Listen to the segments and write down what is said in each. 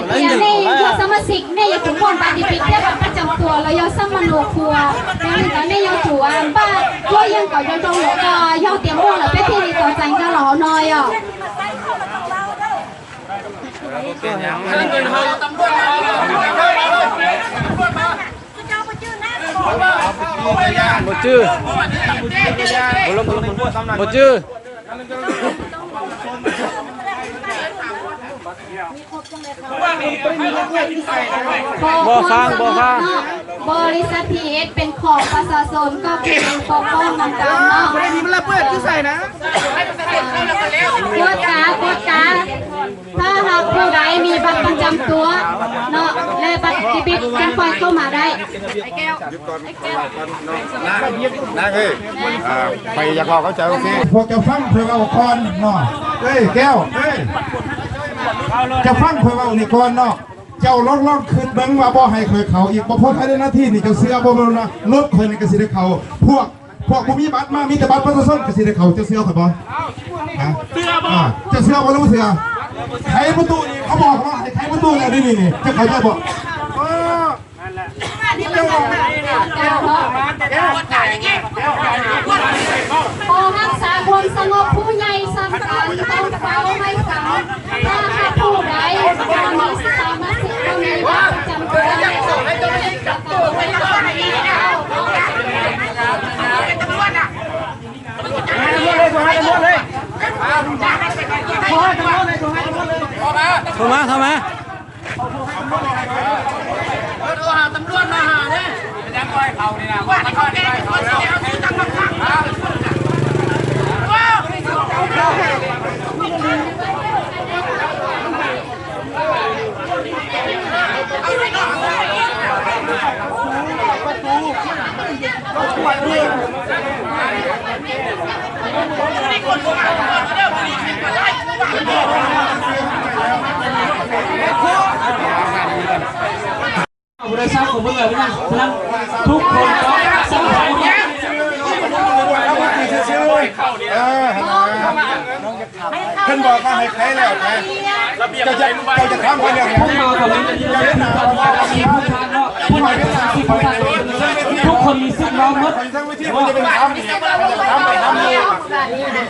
ນເທຍເນຍ ເຮົາສະມາຊິກເນຍ ຢາກຈະມ່ວນບາດດີປິດທຽບບັດປະຈຳຕົວ ແລ້ວເຮົາສຳມະໂນຄົວ ແລ້ວນີ້ກໍເນຍ ເຮົາຖືວ່າບ້ານຄົວຍັງກໍຍັງຕ້ອງເນາະ ກໍເຮົາຕຽມມ່ວນແລ້ວ ເປັນທີ່ດີຕໍ່ໃຈກັນເນາະເຮົານ້ອຍເນາະ. ບໍ່ຈື່ ບໍ່ຈື່. ບໍ່ຟັງ ບໍ່ຟັງ. ບໍລິສັດ ທີເອັສ ເປັນຂອງປະຊາຊົນ ກໍຄືປົກປ້ອງນຳກັນເນາະ. ບໍ່ໄດ້ມີລະເບີດຢູ່ໃສນະ. ກວດກາ ກວດກາ. ຖ້າຫາກຜູ້ໃດມີບັດປະຈຳຕົວເນາະ ແລະ ບັດເດບິດ ຈຶ່ງຄ່ອຍເຂົ້າມາໄດ້. ນາງ ນາງເອີຍ ອ່າ ຂ້ອຍຢາກເວົ້າກັບເຈົ້າຈັ່ງຊີ້ ພວກເຈົ້າຟັງຂ້ອຍເວົ້າກ່ອນເນາະ. ເອີຍ ແກ້ວ ເອີຍ ເຈົ້າຟັງຂ້ອຍເວົ້ານີ້ກ່ອນເນາະ. ເຈົ້າລອງ ລອງຄິດເບິ່ງວ່າບໍ່ໃຫ້ຂ້ອຍເຂົ້າອີກ ບໍ່ພໍພາຍໃນນາທີນີ້ ເຈົ້າເຊື່ອບໍ່ວ່າລົດຂ້ອຍນີ້ກໍຊິໄດ້ເຂົ້າ ພວກ ພວກບໍ່ມີບັດມາ ມີແຕ່ບັດປະຊາຊົນກໍຊິໄດ້ເຂົ້າ ເຈົ້າເຊື່ອຂ້ອຍບໍ່? ຮະ? ເຊື່ອບໍ່? ອ່າ ເຈົ້າເຊື່ອບໍ່ ຫຼືບໍ່ເຊື່ອ? ໄຂປະຕູນີ້ ເຂົາບອກວ່າໃຫ້ໄຂປະຕູແລ້ວນີ້ ນີ້ ນີ້ ເຈົ້າເຂົ້າໃຈບໍ່? ເອີ ຂໍຮັກສາຄວາມສະຫງົບ ຜູ້ໃຫຍ່ສັ່ງການຕ້ອງເຝົ້າໃຫ້ຟັງ. ຖ້າຫາກຜູ້ໃດບໍ່ມີສະມາຊິກ ບໍ່ມີບັດປະຈຳຕົວ ໂທມາ ໂທມາ. ໂທຫາຕຳຫຼວດມາຫາເດ້. ບໍ່ໄດ້ຊັບຂອງເພິ່ນເລີຍນະ. ສະນັ້ນທຸກຄົນກໍສຳຄັນ. ເອີ ເພິ່ນບອກວ່າໃຫ້ໄຂແລ້ວໄຂ ເຈົ້າຈະ ເຈົ້າຈະຖາມຂ້ອຍເລື່ອງຫຍັງ? ພວກເຮົາກໍມີ ມີຜູ້ທານເນາະ ຜູ້ນຳສາມສິບຜູ້ທານ ທຸກຄົນມີສິດເວົ້າໝົດ. ເພິ່ນຈະໄປຖາມ ເພິ່ນຈະຖາມໄປຖາມຢູ່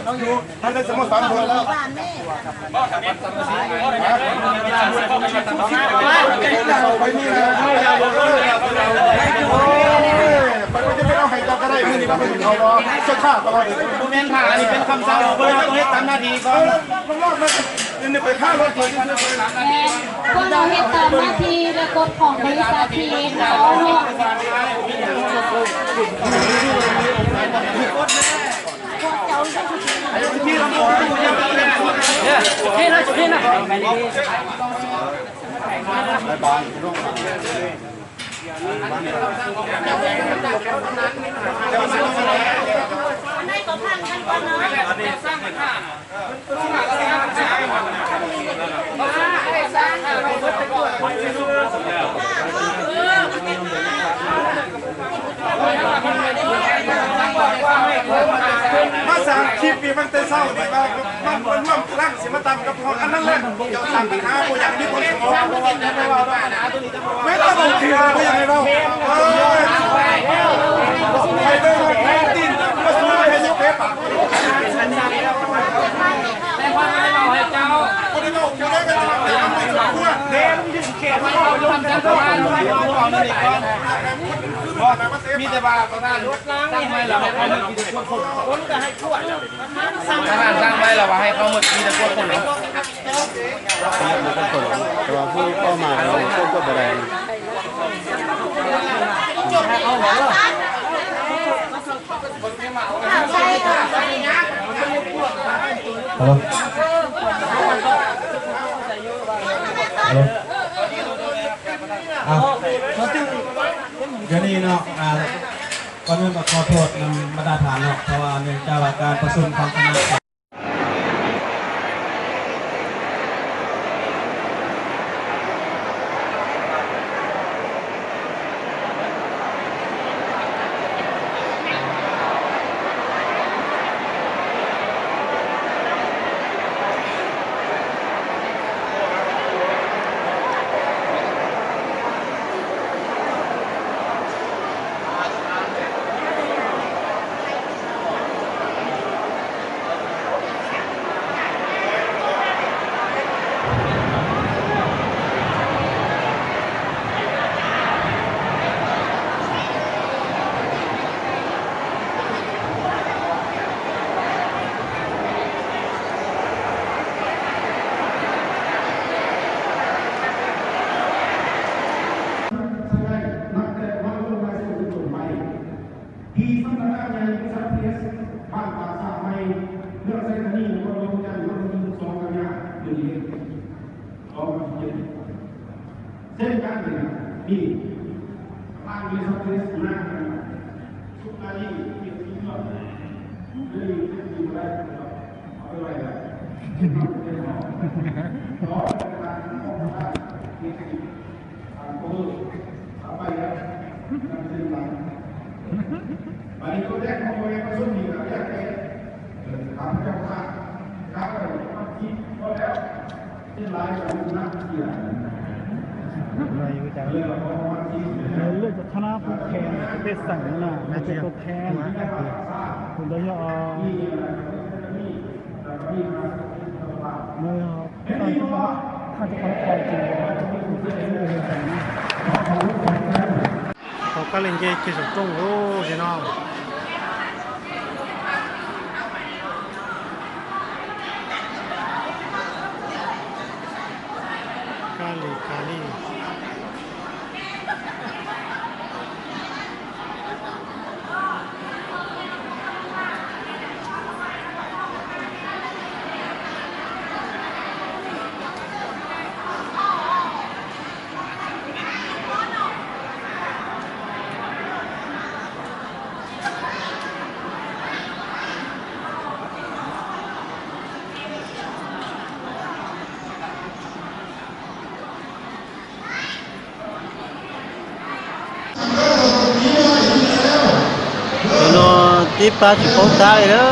ນ້ອງຢູ່ ມັນໄດ້ສະໂມສອນເພິ່ນແລ້ວ. ບໍ່ແມ່ນ ຖ້າອັນນີ້ເປັນຄຳສັ່ງຂອງເພິ່ນ ເຮົາຕ້ອງເຮັດຕາມໜ້າທີ່ກ່ອນ. ແມ່ນ ພວກເຮົາເຮັດຕາມໜ້າທີ່ ແລະ ກົດຂອງບໍລິສັດ ທີເອັສ ເຮົາເນາະ. ມາສ້າງຄລິບນີ້ຕັ້ງແຕ່ເຊົ້ານີ້ວ່າ ມັນ ມັນຮ່ວມພະລັງຊິມາຕັ້ງກັບພວກອັນນັ້ນແຫຼະ. ເຈົ້າສ້າງບັນຫາ ບໍ່ຢາກໃຫ້ມີຄວາມສະຫງົບ. ເວລາເວົ້າຖືກ ບໍ່ຢາກໃຫ້ເວົ້າ. ເອີ ໃຫ້ເບິ່ງວ່າແທ້ຈິງ ມາສູ້ໃຫ້ເຈົ້າເປປາກ. ແຕ່ພວກເຮົາເວົ້າໃຫ້ເຈົ້າ ບໍ່ໄດ້ເວົ້າ ເຈົ້າໄດ້ໄປທຳຕາມໃນສົມຄວນ. ມີແຕ່ວ່າປະທານຕັ້ງໃໝ່ແລ້ວ ຄົນກໍໃຫ້ກວດ ສະຫະລັດ ໃຫ້ເຂົ້າໝົດ ມີແຕ່ພວກຄົນເນາະ ແຕ່ວ່າຜູ້ເປົ້າໝາຍເຮົາຄວບບໍ່ໄດ້. ຮັລໂຫຼ ຮັລໂຫຼ ອ່າ ດຽວນີ້ເນາະ ອ່າ ກ່ອນອື່ນກໍຂໍໂທດນຳບັນດາທ່ານເນາະ ເພາະວ່າເນື່ອງຈາກວ່າການປະຊຸມຂອງຄະນະ ທີ່ສຳນັກງານໃຫຍ່ບໍລິສັດພີເອັສ ບ້ານປາກຊາກໃໝ່ ເມືອງໄຊທານີ ນະຄອນຫຼວງວຽງຈັນ ວັນທີຊາວສອງ ກັນຍາ ເດືອນເຈັດ ສອງພັນສິບເຈັດ. ເຊັ່ນກັນນີ້ ປະທານບໍລິສັດພີເອັສ ນາງສຸນາລີ ກຽດສີເມືອງ ເລີຍເປັນຢູ່ໄດ້ ເອົາໄປໄວ້ໄດ້ ເປັນເຈົ້າຂອງ ບາດນີ້ຕົວແທນຂອງພໍ່ແມ່ປະຊາຊົນນີ້ກໍຢາກໃຫ້ ເອີ ຂ້າພະເຈົ້າຂ້າ ຂ້າພະເຈົ້າມັກຊິພໍແລ້ວ ເປັນຫຼາຍກວ່ານັກເສຍ ເລີຍວ່າບໍ່ມັກຊິ ເລືອກຈາກຄະນະຜູ້ແທນປະເທດສັງນະ ມາເປັນຕົວແທນ ເພິ່ນໄດ້ ເອີ ມາ ເຂົາກະເຫຼັ່ນເກກິນສົມຕົງ ໂອ້ ພີ່ນ້ອງ ກາລີ ກາລີ. ໂຕໂນຕິປາຊິໂປຕາຍເດີ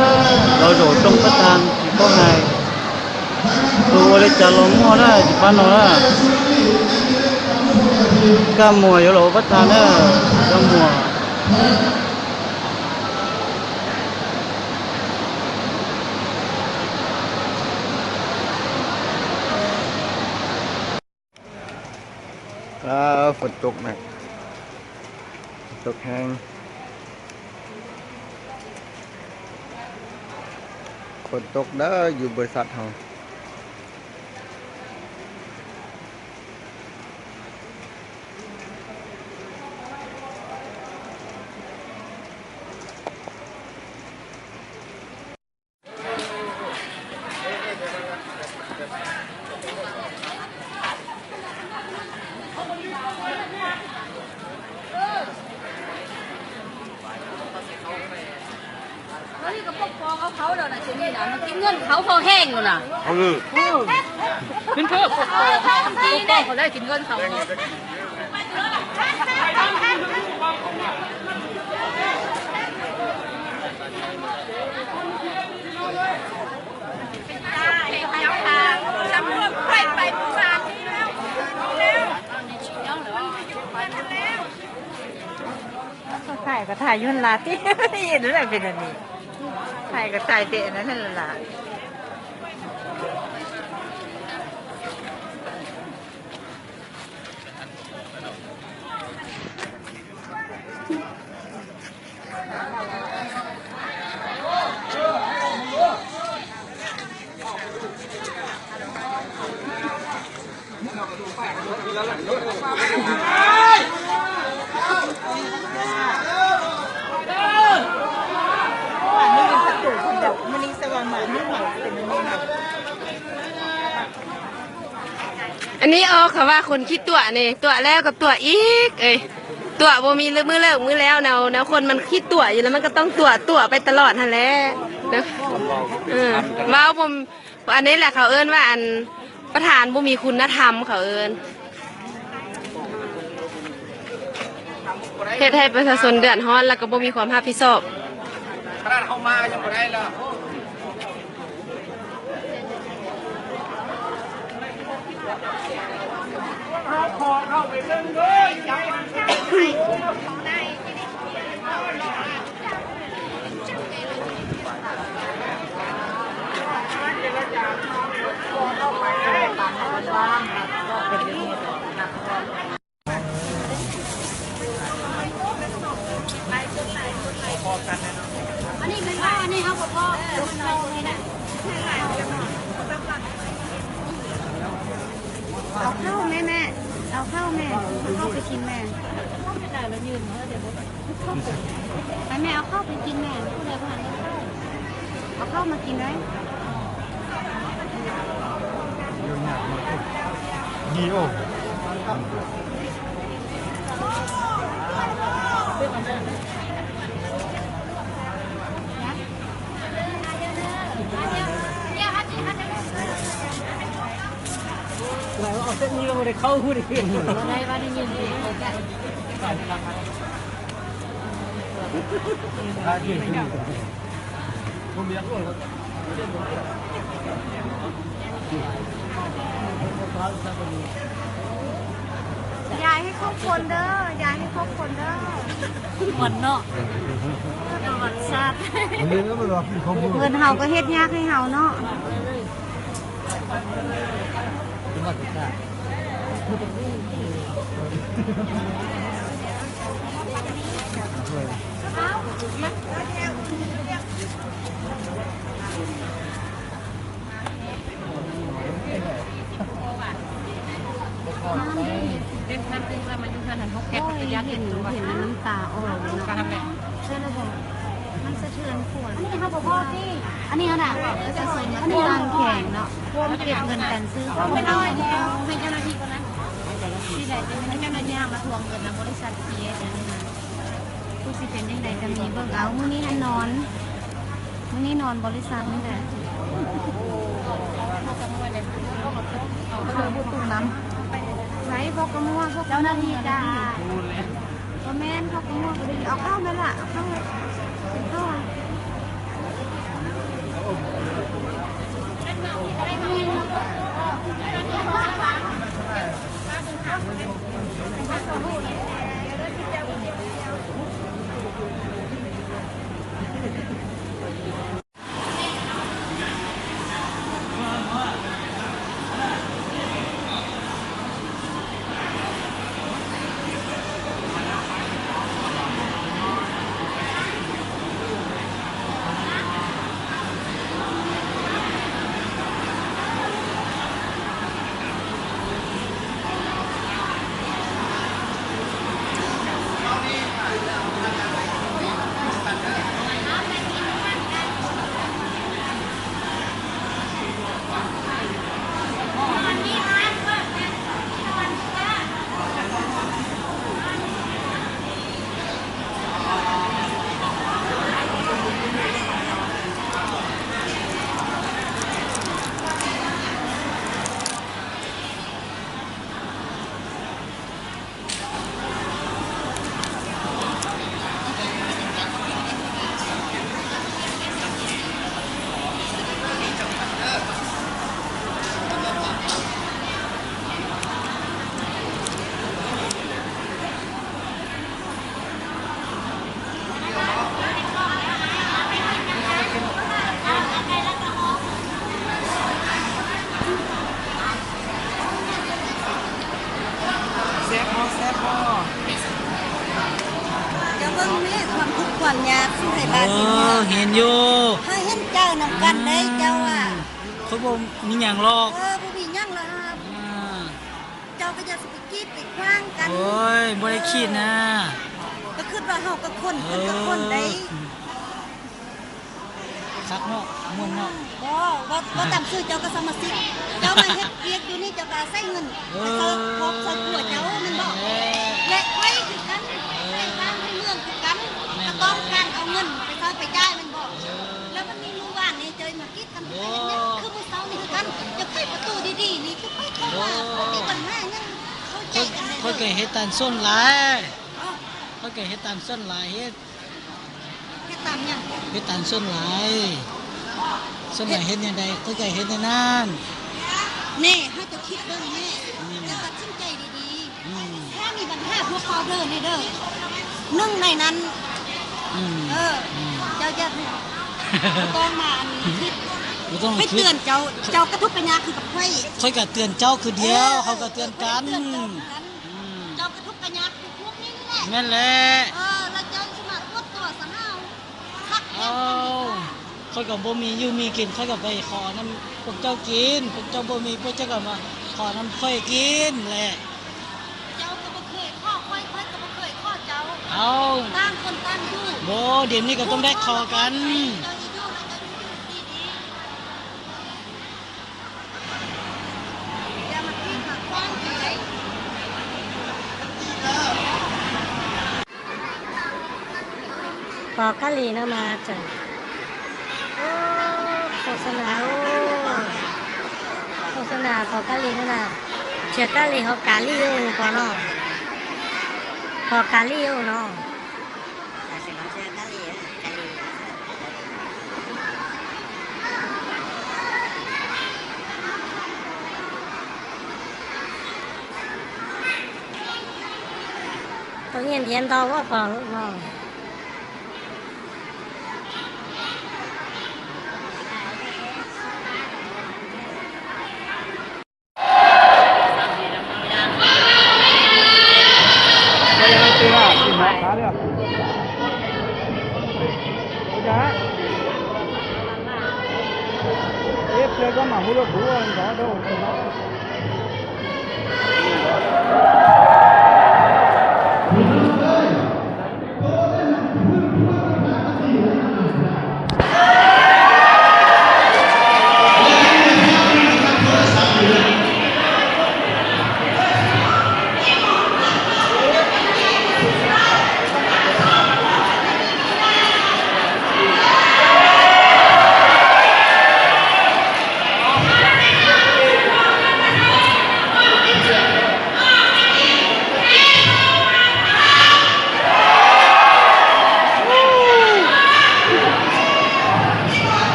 ລາວໂດດຕົງປະທານຊິໂປໃຫ້ ໂຕເລຈາລອງງົວໄດ້ຊິປານອນລະ ກາມົວຢູ່ໂລປະທານເດີ ກາມົວ. ອ້າວ ຝົນຕົກນະ ຝົນຕົກແຮງ ຝົນຕົກເດີ ຢູ່ບໍລິສັດເຮົາ. ອັນນີ້ກໍປົກປ້ອງເອົາເຂົາແລ້ວນະ ຊິນີ້ນະ ມັນກິນເງິນເຂົາພໍແຮງແລ້ວນະ ເອົາເລີຍ ເອີ ເປັນເພິ່ນປົກປ້ອງເຂົາ ປົກປ້ອງເຂົາໄດ້ກິນເງິນເຂົາເນາະ. ຖ່າຍກໍຖ່າຍຢູ່ຫັ້ນລະຕິ ເຮັດແນວໃດເປັນອັນນີ້ ຖ່າຍກໍຖ່າຍແຕ່ອັນນັ້ນຫັ້ນລະ. ເ ອັນນີ້ອອກ ເຂົາວ່າຄົນຂີ້ຕົວະນີ້ ຕົວະແລ້ວກໍຕົວະອີກ ເອີຍ ຕົວະບໍ່ມີມື້ເລີກມື້ແລ້ວ ແນວ ແນວຄົນມັນຂີ້ຕົວະຢູ່ແລ້ວ ມັນກໍຕ້ອງຕົວະ ຕົວະໄປຕະຫຼອດຫັ້ນແຫຼະ ເອີ ເວົ້າບໍ່ ອັນນີ້ແຫຼະເຂົາເອີ້ນວ່າ ອັນ ປະທານບໍ່ມີຄຸນນະທຳ ເຂົາເອີ້ນ ເຮັດໃຫ້ປະຊາຊົນເດືອດຮ້ອນ ແລ້ວກໍບໍ່ມີຄວາມຮັບຜິດຊອບ. ຂະໜາດເຮົາມາກໍຍັງບໍ່ໄດ້ລະ. ເອົາເຂົ້າແມ່ ແມ່ ເອົາເຂົ້າແມ່ ເອົາເຂົ້າໄປກິນແມ່. ໄປແມ່ ເອົາເຂົ້າໄປກິນແມ່ ຜູ້ໃດບໍ່ທັນໄດ້ເຂົ້າ ເອົາເຂົ້າມາກິນເລີຍ. ດີໂອ ວ່າເອົາເສັ້ນນີ້ກໍບໍ່ໄດ້ເຂົ້າຮູ້ໄດ້ຂຶ້ນ ບໍ່ໄດ້ວ່າໄດ້ຍິນ ຢາຍໃຫ້ຄົບຄົນເດີ ຢາຍໃຫ້ຄົບຄົນເດີ. ມ່ວນເນາະ ປະຫວັດສາດ ເພິ່ນເຮົາກໍເຮັດຍາກໃຫ້ເຮົາເນາະ. ເຫັນ ເຫັນແລ້ວນ້ຳຕາອອກເນາະ. ມັນສະເທືອນຂວັນ ອັນນີ້ເຮົາບໍ່ພໍຕິ ອັນນີ້ເຮົານະ ປະຊາຊົນມັນຕັ້ງແຂງເນາະ ເກັບເງິນກັນຊື້ຂອງ ໃຫ້ເຈົ້າໜ້າທີ່ກ່ອນນະ ຊິໄດ້ເຈົ້າໜ້າທີ່ມາທວງເງິນນຳບໍລິສັດ ພີເອສ ອັນນີ້ນະ ຄືຊິເປັນຈັ່ງໃດກໍມີ ເບິ່ງເອົາ ມື້ນີ້ຫັ້ນນອນ ມື້ນີ້ນອນບໍລິສັດນີ້ແຫຼະ ບໍ່ຕຸກນຳ ໃສ ພວກກະມົວ ພວກເຈົ້າໜ້າທີ່ກະ ບໍ່ແມ່ນ ເຂົາກໍມ່ວນ ເອົາເຂົ້າແມ່ນລະ ເອົາເຂົ້າ ເອົາເຂົ້າ. ແຊບບໍ່ ແຊບບໍ່? ເຈົ້າເບິ່ງແມ່ ຄວາມທຸກຄວາມຍາກ ໃຫ້ບ້ານ ເອີ ເຫັນຢູ່ ໃຫ້ເຫັນໃຈນຳກັນເດ້ ເຈົ້າວ່າ ອືມ ເຂົາບໍ່ມີຫຍັງຫຼອກ ເອີ ບໍ່ມີຫຍັງຫຼອກ ອ່າ. ເຮົາກໍຢ່າຊິໄປກີດໄປຂວາງກັນ. ໂອ້ຍ ບໍ່ໄດ້ຂີດນະ ກໍຄິດວ່າເຮົາກໍຄົນ ເອີ ເພິ່ນກໍຄົນໃດ໋. ອືມ ຄັກເນາະ ມ່ວນເນາະ. ບໍ່ ບໍ່ ບໍ່ຕາມຊື່ ເຈົ້າກໍສະມາຊິກ ເຈົ້າມາເຮັດວຽກຢູ່ນີ້ ເຈົ້າກໍອາໄສເງິນ ເອີ ໄປຊ່ອຍຄອບຊ່ອຍຄົວເຈົ້າແມ່ນບໍ່? ແມ່ນແຫຼະ ແລະຂ້ອຍຄືກັນ ເອີ ໃຊ້ບ້ານໃຫ້ເມືອງຄືກັນ ແມ່ນແຫຼະ ກໍຕ້ອງການເອົາເງິນໄປໃຊ້ໄປຈ່າຍແມ່ນບໍ່? ເອີ ແລ້ວມັນມີມື້ວານນີ້ເຈົ້າມາກີດກັນ ໂອ້ ຄືມື້ເຊົ້ານີ້ຄືກັນ ຈະໄຂປະຕູດີໆນີ້ ຄືຂ້ອຍເຂົ້າມາ ບໍ່ ບໍ່ມີບັນຫາຫຍັງ ເຂົ້າໃຈກັນໄດ້. ຂ້ອຍກໍເຮັດຕາມສ່ວນຫຼາຍ ເອີ ຂ້ອຍກໍເຮັດຕາມສ່ວນຫຼາຍ ເຮັດ ເຮັດຕາມຫຍັງ? ເຮັດຕາມສ່ວນຫຼາຍ ສ່ວນຫຼາຍເຮັດແນວໃດ ເຂົາເຈົ້າເຮັດແນວນັ້ນ. ນີ້ ເຮົາຈະຄິດເບິ່ງແນ່ ອືມ ແລ້ວຕັດສິນໃຈດີໆ. ອືມ ຖ້າມີບັນຫາພວກເຮົາເດີນີ້ເດີ ໜຶ່ງໃນນັ້ນ. ອືມ ເອີ ອືມ ເຈົ້າຢ່າ ບໍ່ຕ້ອງມາອັນຄິດ ບໍ່ຕ້ອງມາຄິດ ຂ້ອຍເຕືອນເຈົ້າ ເຈົ້າກໍທຸກກະຍາກຄືກັບຂ້ອຍ. ຂ້ອຍກໍເຕືອນເຈົ້າຄືດຽວ ເອີ ເຮົາກໍເຕືອນກັນ ເຈົ້າກໍທຸກກະຍາກ ແມ່ນແຫຼະ ເອີ ແລ້ວເຈົ້າຊິມາອວດຕົວຊະເຮົາ ຄັກແທ້. ເອົ້າ ຂ້ອຍກໍບໍ່ມີຢູ່ມີກິນ ຂ້ອຍກໍໄປຂໍນຳພວກເຈົ້າກິນ ພວກເຈົ້າບໍ່ມີ ພວກເຈົ້າກໍມາຂໍນຳຂ້ອຍກິນແຫຼະ. ເຈົ້າກໍບໍ່ເຄີຍຂໍຂ້ອຍ ຂ້ອຍກໍບໍ່ເຄີຍຂໍເຈົ້າ. ເອົ້າ ຕ່າງຄົນຕ່າງຢູ່. ບໍ່ ດຽວນີ້ກໍຕ້ອງໄດ້ຂໍກັນ. ເຈົ້າຢູ່ ເຈົ້າຢູ່ດີໆ. ພໍກາລີເນາະ ມາເຈີ ໂອ້ ໂຄສະນາ ໂອ້ ໂຄສະນາພໍກາລີເນາະ ເທື່ອກາລີ ເຮົາກາລີຢູ່ພໍເນາະ ພໍກາລີຢູ່ເນາະ. ຕ້ອງຮຽນ ຮຽນຕໍ່ບໍ່ ພໍເນາະ.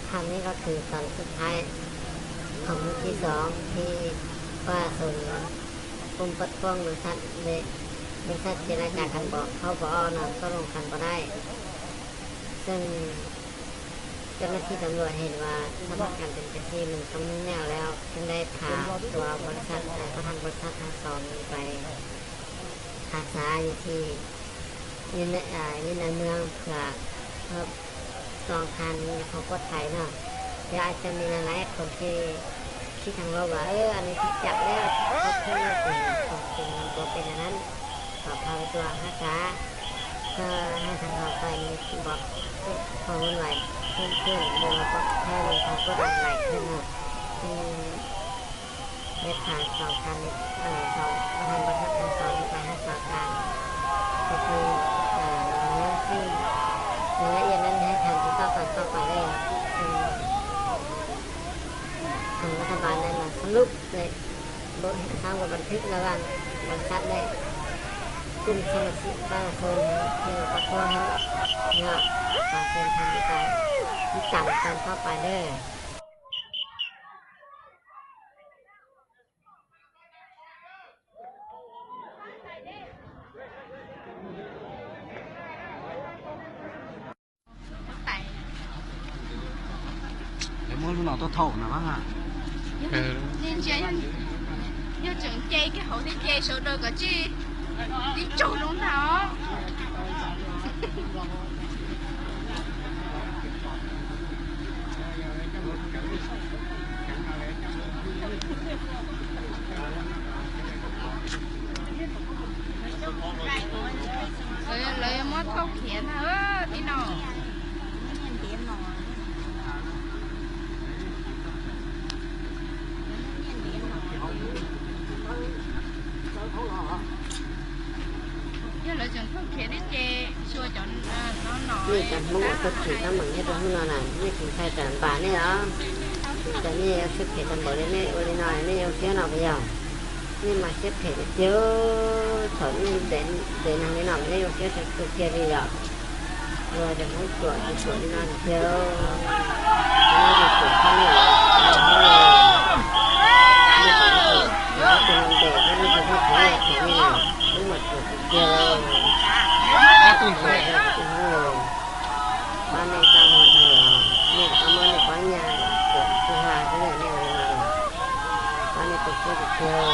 ທ່ານນີ້ກໍຄືຕອນສຸດທ້າຍຂອງມື້ທີສອງ ທີ່ປະຊາຊົນກຸ່ມປະທ້ວງບໍລິສັດ ແລະ ບໍລິສັດເຈລະຈາກັນບໍ່ ເຂົ້າບໍ່ອອກນະ ຕົກລົງກັນບໍ່ໄດ້ ເຊິ່ງເຈົ້າໜ້າທີ່ຕຳຫຼວດເຫັນວ່າສະພາບການເປັນຈັ່ງຊີ້ ມັນຕ້ອງແນວແລ້ວ ຈຶ່ງໄດ້ພາຕົວບໍລິສັດ ແລະ ປະທານບໍລິສັດທັງສອງນີ້ໄປ ຮັກສາຢູ່ທີ່ ຢູ່ໃນ ອ່າ ຢູ່ໃນເມືອງ ເພື່ອ ເພື່ອສອງທ່ານມີຄວາມປອດໄພເນາະ. ແຕ່ອາດຈະມີຫຼາຍໆຄົນທີ່ຄິດທາງລົບວ່າ ເອີ ອັນນີ້ຖືກຈັບແລ້ວ ເຂົາເພິ່ນເປັນຂອງຈິງ ບໍ່ເປັນອັນນັ້ນ. ເຂົາພາໄປຕົວະຮັກສາ ເພື່ອໃຫ້ທາງເຮົາໄປນີ້ບໍ່ເກີດຄວາມວຸ້ນວາຍເພີ່ມຂຶ້ນ ຫຼືວ່າປອດໄພ ຫຼືວ່າຄວາມກົດດັນຫຼາຍຂຶ້ນເນາະ. ອືມ ເຮັດໃຫ້ສອງທ່ານນີ້ ເອີ ສອງ ປະທານບໍລິສັດທັງສອງນີ້ໄປຮັກສາການ ກໍຄື ເອີ ເລື່ອງສິ່ງລາຍລະອຽດນັ້ນໃຫ້ທ່ານຕິດຕໍ່ກັນຕໍ່ໄປເລີຍ ເຊິ່ງທາງລັດຖະບານໄດ້ມາສະຫຼຸບ ແລະ ບົດເຮັດຄວາມບັນທຶກລະຫວ່າງບໍລິສັດ ແລະ ກຸ່ມສະມາຊິກປະຊາຊົນທີ່ປະທ້ວງເນາະ ກໍເຊີນທ່ານໄປຕິດຕາມກັນຕໍ່ໄປເດີ. ແລ້ວມອງດູໜໍ່ຕົວເຖົ້ານະວ່າ Ơ. Nên chia nhau, nhau trưởng chê cái hậu thì chê số đôi có chi. Đi chủ đúng nào. Lawv, lawv mot thauj khia na, ơ, ti no. Yog lawv tseem thauj khia dih ces, xyuas cov, ơ, no no. Mej cov Hmoob ua xwb khem tau meej yog rau hnub no na, mej tseem thaiv tawm npam nej os. Cov mej ua xwb khem tau npaum li, mej ua li no, mej ua siab no puas yog? Mej mas siab khem tiag tiag, thaum mej ntev ntev neeg li no, mej ua siab tiag tiag li yom. Ua cov Hmoob tsuam tsuam li no tiag, mej tsuam tsuam li no. Mej tsuam tsuam li no, mej tsuam tsuam li no. Mej mas tsuam tiag tiag. Ba nej tau muaj thaiv os, nej tau muaj nej quán nhà của Thu Hà thế này, nej ua li no. Ba nej tsuam tsuam tiag tiag.